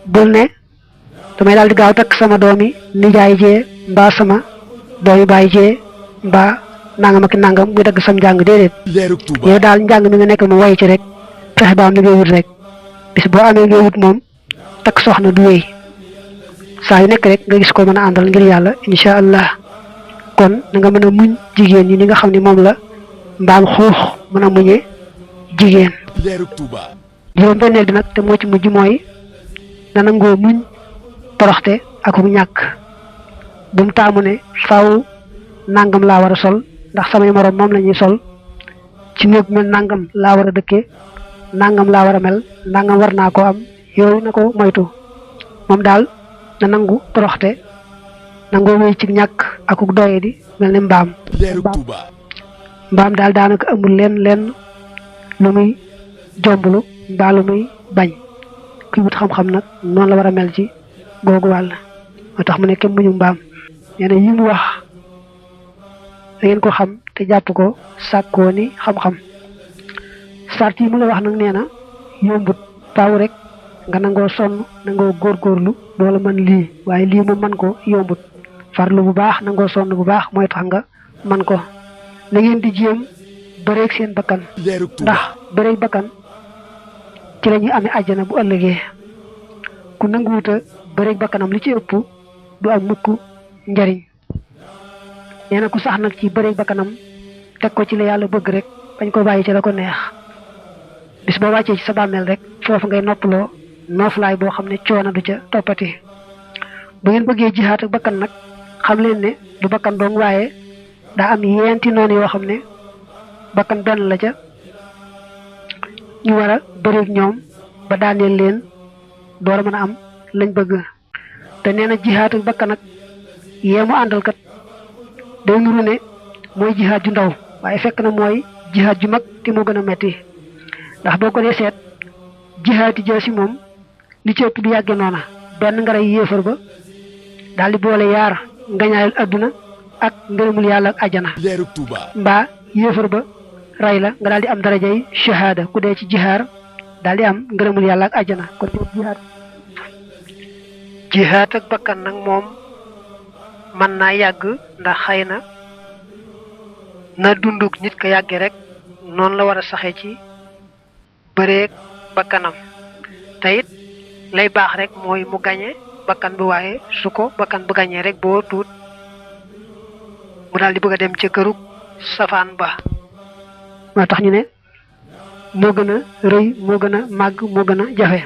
bul ne damay daal di gaaw takk sama doomi nijaay jee mbaa sama doomi baay jee mbaa nangam ak nangam muy dagg sam njàng déedéet yow daal njàng mi nga nekk moom way ci rek fexe ba am li ngay wut rek bis boo amee ngay wut moom takk soxna du wéy saa yu nekk rek nga gis ko mën a àndal ngir yàlla incha allah kon na nga mën a muñ jigéen ñi ni nga xam ne moom la mbaam xuux mën a muñee jigéen juróom benneel bi nag te moo ci mujj mooy na nangoo muñ toroxte ak ñàkk bu mu taamu ne faaw nangam laa war a sol ndax samay moroom moom la ñuy sol ci néeg mel nangam laa war a dëkkee nangam laa war a mel nangam war naa ko am yooyu na ko moytu moom daal na nangu toroxte nangoo wéy ci ñàkk akuk doye di mel ne mbaam daal daanaka amul lenn lu muy jomblu mbaa lu muy bañ kuy wut xam-xam nag noonu la war a mel ci googu wàll moo tax mu ne kenn muñu mbaam nee na yi mu wax da ngeen ko xam te jàpp ko sàkkoo ni xam-xam sart yi mu la wax nag nee na yombut faaw rek nga nangoo sonn nangoo góorgóorlu loola mën lii waaye lii mu mën ko yombut farlu bu baax nangoo sonn bu baax mooy tax nga mën ko na ngeen di jéem bëreeg seen bakkan ndax bëreeg bakkan ci la ñuy amee àjjana bu ëllëgee ku nanguwuta bëreeg bakkanam li ci ëpp du am mukk njariñ nee na ku sax nag ci bëreeg bakkanam teg ko ci la yàlla bëgg rek bañ ko bàyyi ci la ko neex bis boo wàccee ci sa bàmmeel rek foofu ngay noppaloo nooflaay boo xam ne coono du ca toppati bu ngeen bëggee jihaat ak bakkan nag xam leen ne du bakkan doom waaye daa am yeenti noonu yoo xam ne bakkan benn la ca ñu war a bëreeg ñoom ba daaneel leen door a mën a am lañ bëgg te nee na jihaat ak bakkan nag yee mu àndal kat day nuru ne mooy jihaat ju ndaw waaye fekk na mooy jihaat ju mag te moo gën a metti ndax boo ko dee seet jihaati jaasi moom li ci ëpp du yàgge noona benn nga rey yéefar ba daal di boole yaar ngañaayul adduna ak ngërëmul yàlla ak ajana mbaa yéefar ba rey la nga daal di am darajay shahada ku dee ci jihaar daal di am ngërëmul yàlla ak ajana kon jihaat ak bakkan nag moom mën naa yàgg ndax xëy na dunduk nit ka yàgge rek noonu la war a saxe ci bëreeg bakkanam te it lay baax rek mooy mu gañe bakkan bi waaye su ko bakkan bu gañee rek boo tuut mu daal di bëgg a dem ca kërug safaan ba moo tax ñu ne moo gën a rëy moo gën a màgg moo gën a jafe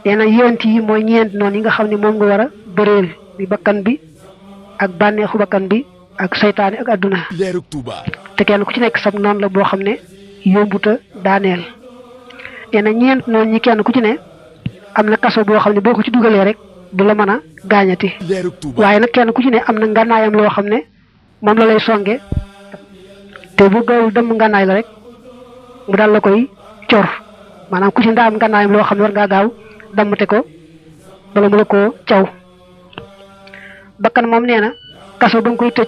nee na yéent yi mooy ñeent noonu yi nga xam ne moom nga war a bëreel bi bakkan bi ak bànneexu bakkan bi ak saytaane ak adduna te kenn ku ci nekk sab noonu la boo xam ne yombuta daaneel nee na ñeent noonu ñi kenn ku ci ne am na kaso boo xam ne boo ko ci dugalee rek du la mën a gaañati waaye nag kenn ku ci ne am na ngànnaayam loo xam ne moom la lay songe te bu gaawul dem ngànnaay la rek mu daal la koy cor maanaam ku ci ndaa am ngànnaayam loo xam ne war ngaa gaaw dammate ko bala mu la koo caw bakkan moom nee na kaso ba nga koy tëj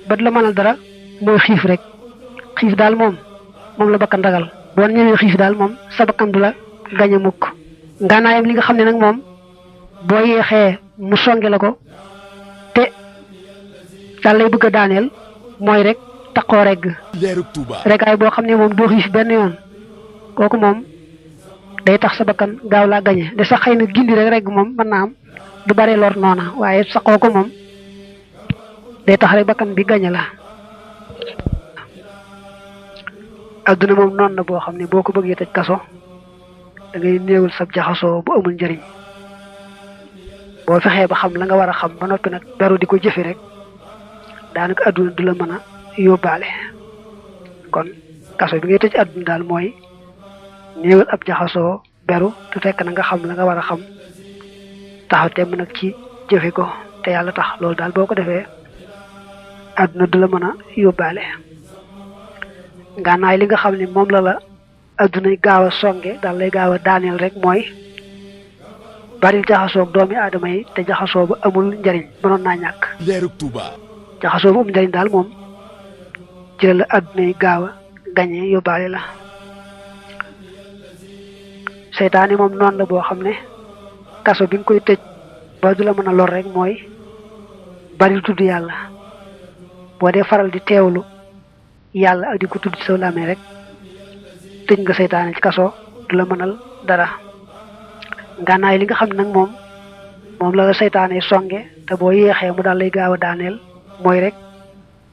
ba du la mënal dara mooy xiif rek xiif daal moom la bakkan ragal boo ñëwee xiif daal moom sa bakkan du la gañe mukk ngànnaayam li nga xam ne nag moom boo yeexee mu songe la ko te daal lay bëgg a daaneel mooy rek taqoo regg regaay boo xam ne moom doo xiif benn yoon kooku moom day tax sa bakkan gaaw laa gañe de sax xëy na gindi rek regg moom mën naa am du bare lor noona waaye saxoo ko moom day tax rek bakkan bi gañe la adduna moom noonu na boo xam ne boo ko bëggee tëj kaso da ngay néewal sab jaxasoo bu amul njëriñ boo fexee ba xam la nga war a xam ba noppi nag beru di ko jëfe rek daanaka adduna du la mën a yóbbaale kon kaso bi ngay tëj adduna daal mooy néewal ab jaxasoo beru te fekk na nga xam la nga war a xam taxaw temm nag ci jëfe ko te yàlla tax loolu daal boo ko defee adduna du la mën a yóbbaale ngànnaay li nga xam ne moom la adduna gaaw a songe daal lay gaaw a daaneel rek mooy bari jaxasoog doomi aadama yi te jaxasoo ba amul njariñ mënoon naa ñàkk jaxasoo bu amul njariñ daal moom ci la adduna gaaw a gañe yóbbaale la seytaane moom noonu la boo xam ne kaso bi nga koy tëj ba du la mën a lor rek mooy bari tudd yàlla boo dee faral di teewlu yàlla ak di ko tudd sa làmmiñ rek tëj nga seytaane ci kaso du la mënal dara. ngànnaay li nga xam nag moom la seytaane songe te boo yéexee mu daal lay gaaw a daaneel mooy rek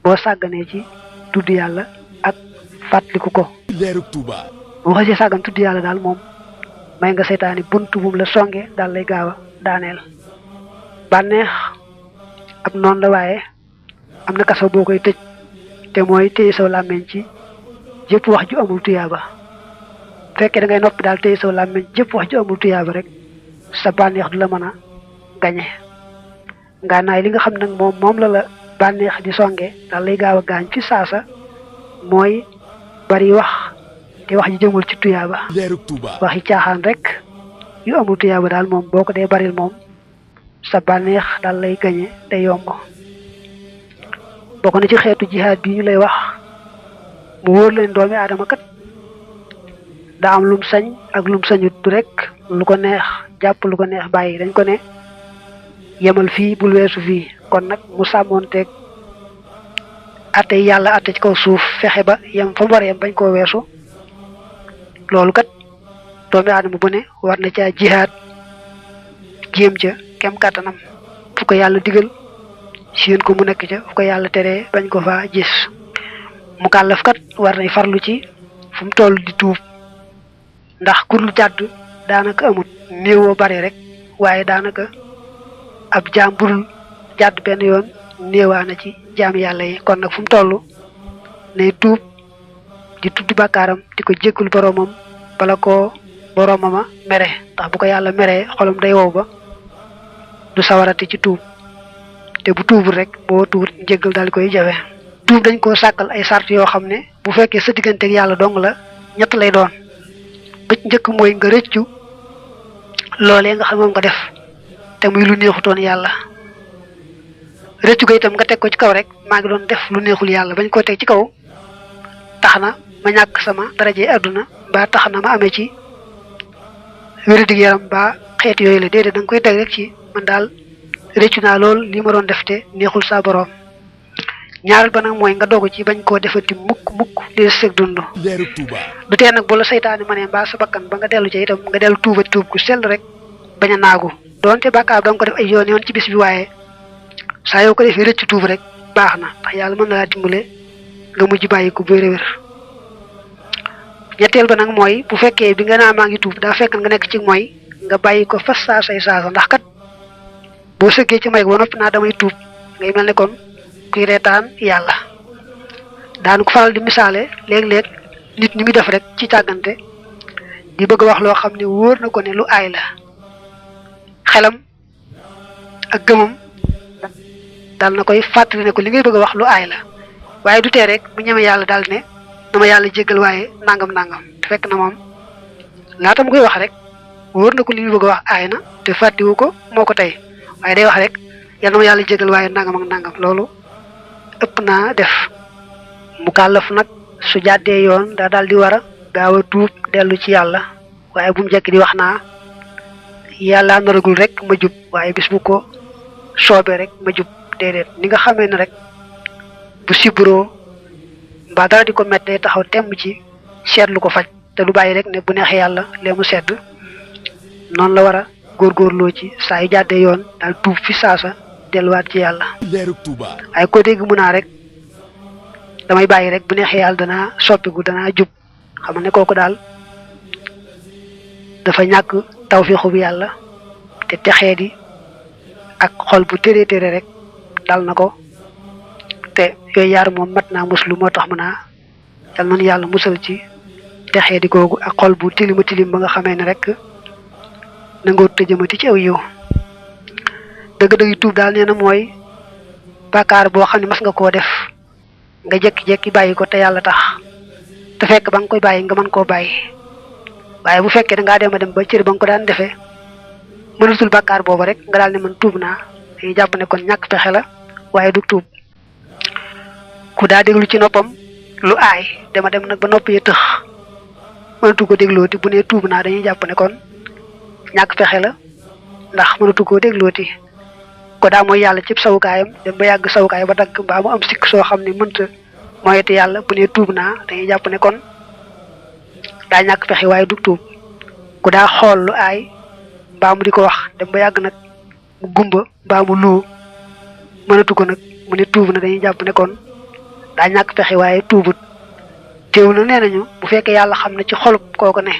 boo sàgganee ci tudd yàlla ak fàttaliku ko. boo xasee sàggan tudd yàlla daal moom may nga seytaane bunt bu mu la songe daal lay gaaw a daaneel. bànneex ab noonu la waaye am na kaso boo koy tëj te mooy téye saw làmmiñ ci jëpp wax ju amul tuyaaba. fekkee da ngay noppi daal téye saw làmmiñ jëpp wax ju amul tuyaaba rek sa bànneex du la mën a gañe. ngànnaay li nga xam nag moom la bànneex di songe daal lay gaaw a gaañ fi saasa mooy bari wax te wax ji jëmul ci tuyaaba. waxi caaxaan rek yu amul tuyaaba daal moom boo ko dee baril moom sa bànneex daal lay gañe te yomb. bokk na ci xeetu jihaad bi ñu lay wax mu wóor leen doomi aadama kat daa am lum sañ ak lum sañut du rek lu ko neex jàpp lu ko neex bàyyi. dañ ko ne yemal fii bul weesu fii kon nag mu sàmmoonteeg atte yàlla atte ci kaw suuf fexe ba yem fa mu war a yem bañ koo weesu. loolu kat doomi aadama bu ne war na caa jihaad jéem ca kem kàttanam fu ko yàlla digal seen ko mu nekk ca fu ko yàlla teree bañ ko faa gis. mu kàllaf kat war nay farlu ci fu mu toll di tuub ndax ku dul jàdd daanaka amut néewoo bari rek waaye daanaka ab jaam bu dul jàdd benn yoon néewaana ci jaam yàlla yi. kon nag fu mu toll nay tuub di tudd bàkkaaram di ko jéggul boroomam bala koo boroomama mere ndax bu ko yàlla meree xolam day wow ba du sawarati ci tuub te bu tuubul rek boo tuubut njéggal daal koy jafe. tuub dañ koo sàkkal ay sart yoo xam ne bu fekkee sa digganteeg yàlla dong la ñett lay doon. ba njëkk mooy nga rëccu loolee nga xam moom nga def te muy lu neexutoon yàlla. rëccu ga itam nga teg ko ci kaw rek maa ngi doon def lu neexul yàlla bañ koo teg ci kaw tax na ma ñàkk sama daraje àdduna mbaa tax na ma amee ci wér-dig yaram mbaa xeet yooyu la déedéet da nga koy teg rek ci man daal rëccu naa lool li ma doon def te neexul sa boroom. ñaareel ba nag mooy nga dogu ci bañ koo defati mukk li sëg dund. du tee nag bu la seytaane ma ne mbaa sa bakkan ba nga dellu ci itam nga dellu tuubati tuub ku sell rek bañ a naagu doonte bàkkaar da nga ko def ay yoon ci bis bi waaye saa yoo ko defee rëcc tuub rek baax na ndax yàlla mën na laa dimbale nga mujj bàyyi ko wér-wér. ñetteel ba nag mooy bu fekkee bi nga naa maa ngi tuub daa fekk nga nekk ci mooy nga bàyyi ko fas saasay saasa ndax kat boo sëggee ci may ba noppi naa damay tuub ngay mel ne kon kuy reetaan yàlla. daan ko faral di misaale léeg-léeg nit ñi muy def rek ci càggante di bëgg wax loo xam ne wóor na ko ne lu aay la xelam ak gëmam daal na koy fàttali ne ko li ngay bëgg a wax lu aay la waaye du tee rek mu ñeme yàlla daal ne dama yàlla jéggal waaye nangam fekk na moom laata mu koy wax rek wóor na ko li muy bëgg a wax aay na te fàttiwu ko moo ko tey waaye day wax rek yal na ma yàlla jéggal waaye nangam loolu ëpp naa def. mu kàllaf nag su jàddee yoon daa daal di war a gaaw a tuub dellu ci yàlla waaye bu mu jekk di wax naa yàlla naragul rek ma jub waaye bis bu ko soobee rek ma jub déedéet. ni nga xamee ne rek bu siburoo mbaa dara di ko mettee taxaw temm ci seetlu ko faj te du bàyyi rek ne bu neexee yàlla lee mu sedd noonu la war a góorgóorloo ci saa yu jàddee yoon daal tuub fi saasa delluwaat ci yàlla. waaye ko dégg mu naa rek damay bàyyi rek bu neexee yàlla danaa soppiku danaa jub xam ne kooku daal dafa ñàkk tawfiixu bi yàlla te texee di ak xol bu téré rek dal na ko te yooyu yaar moom mat naa muslu moo tax mën a yal nañu yàlla musal ci texee di googu ak xol bu tilim ba nga xamee ne rek nangoo tëjëmati ci aw yiw. dëgg-dëgg tuub daal nee na mooy bàkkaar boo xam ne mas nga koo def nga jékki-jékki bàyyi ko te yàlla tax te fekk ba nga koy bàyyi nga mën koo bàyyi waaye bu fekkee da ngaa dem a dem ba cër ba nga ko daan defee mënatul bàkkaar boobu rek nga daal ne man tuub naa dañuy jàpp ne kon ñàkk pexe la waaye du tuub. ku daa déglu ci noppam lu aay dama dem nag ba nopp yi tëx mënatu ko déglooti bu ne tuub naa dañuy jàpp ne kon ñàkk pexe la ndax mënatu koo déglooti ko daa mooy yàlla cib sawukaayam dem ba yàgg sawukaay ba dagg mbaa mu am sikk soo xam ne mënta moyeti yàlla bu ne tuub naa dañuy jàpp ne kon daa ñàkk pexe waaye du tuub ku daa xool lu aay mbaa mu di ko wax dem ba yàgg nag mu gumba mbaa mu luu mënatu ko nag mu ne tuub na dañuy jàpp ne kon daa ñàkk pexe waaye tuubut teew na nee nañu bu fekkee yàlla xam na ci xolub kooku ne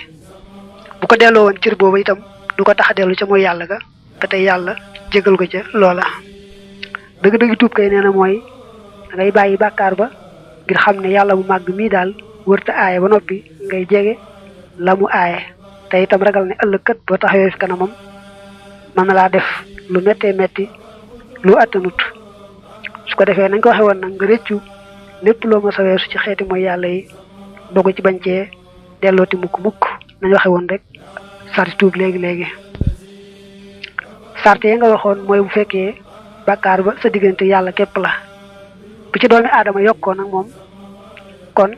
bu ko delloo woon cër boobu itam du ko tax a dellu ca mooy yàlla ga ba tey yàlla jégal ko ca loola dëgg-dëgg tuub kay nee na mooy da ngay bàyyi bàkkaar ba ngir xam ne yàlla mu màgg mii daal wërta aaye ba noppi ngay jege la mu aaye te itam ragal ne ëllëg kat boo taxawee fi kanamam mën na laa def lu méttee métti lu attanut su ko defee nañ ko waxee woon nag nga rëccu lépp loo ma sa weesu ci xeeti mooy yàlla yi dogu ci bañ cee dellooti mukk nañ waxe woon rek sarti tuub léegi sarte yi nga waxoon mooy bu fekkee bàkkaar ba sa diggante yàlla képp la bu ci doomi aadama yokkoo nag moom kon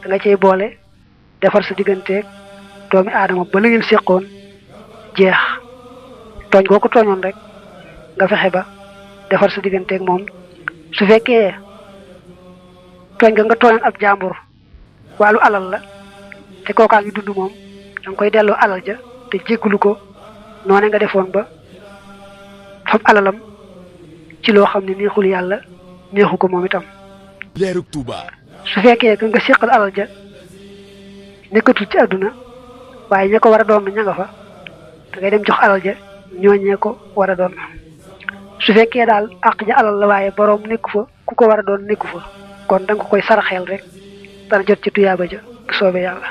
da nga cey boole defar sa digganteeg doomi aadama ba la ngeen séqoon jeex tooñ koo ko tooñoon rek nga fexe ba defar sa digganteeg moom su fekkee tooñ nga tooñoon ab jàmbur wàllu alal la te kookaa ngi dund moom da nga koy delloo alal ja te jéggulu ko noone nga defoon ba fab alalam ci loo xam ne neexul yàlla neexu ko moom itam leerug Touba su fekkee ka nga séqal alal ja nekkatul ci àdduna waaye ña ko war a doon ña nga fa da ngay dem jox alal ja ñooñee ko war a doon su fekkee daal àq ja alal la waaye boroom nekku fa ku ko war a doon nekku fa kon da nga koy saraxeel rek dana jot ci tuyaaba ja bu soobee yàlla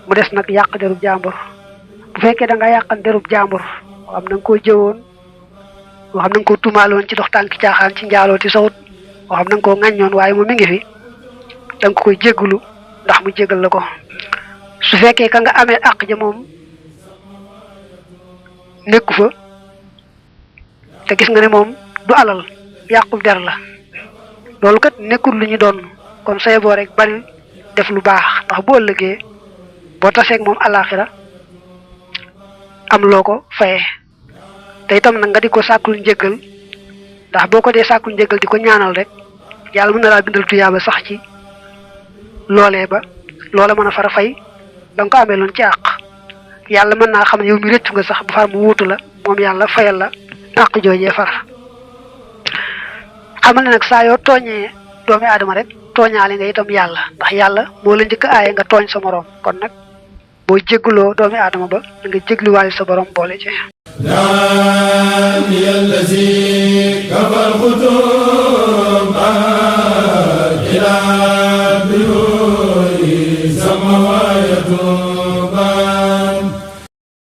mu des nag yàq derub jàmbur bu fekkee da nga yàqan derub jàmbur moo xam na nga koo jëwoon moo xam na nga koo tumaaloon ci dox tànki caaxaan ci njaaloo ti sawut moo xam na nga koo ŋàññoon waaye moom mi ngi fi da nga koy jéggulu ndax mu jéggal la ko su fekkee ka nga amee àq ja moom nekku fa te gis nga ne moom du alal yàqub der la loolu kat nekkul lu ñu doon kon say boo rek bari def lu baax ndax bu ëllëgee boo taseeg moom alaxira am loo ko fayee te itam nag nga di ko sàkkul njëggal ndax boo ko dee sàkkul njëggal di ko ñaanal rek yàlla mën na laa bindal tuyaaba sax ci loolee ba loola mën a fara fay da nga ko amee loon ci àq yàlla mën naa xam ne yow mi rëccu nga sax bu far mu wuutu la moom yàlla fayal la àq joojee far xamal ne nag saa yoo tooñee doomi aadama rek tooñaale nga itam yàlla ndax yàlla moo la njëkk aaye nga tooñ sa moroom kon nag boo jégguloo doomi aadama ba da nga jégluwaale sa borom boole ci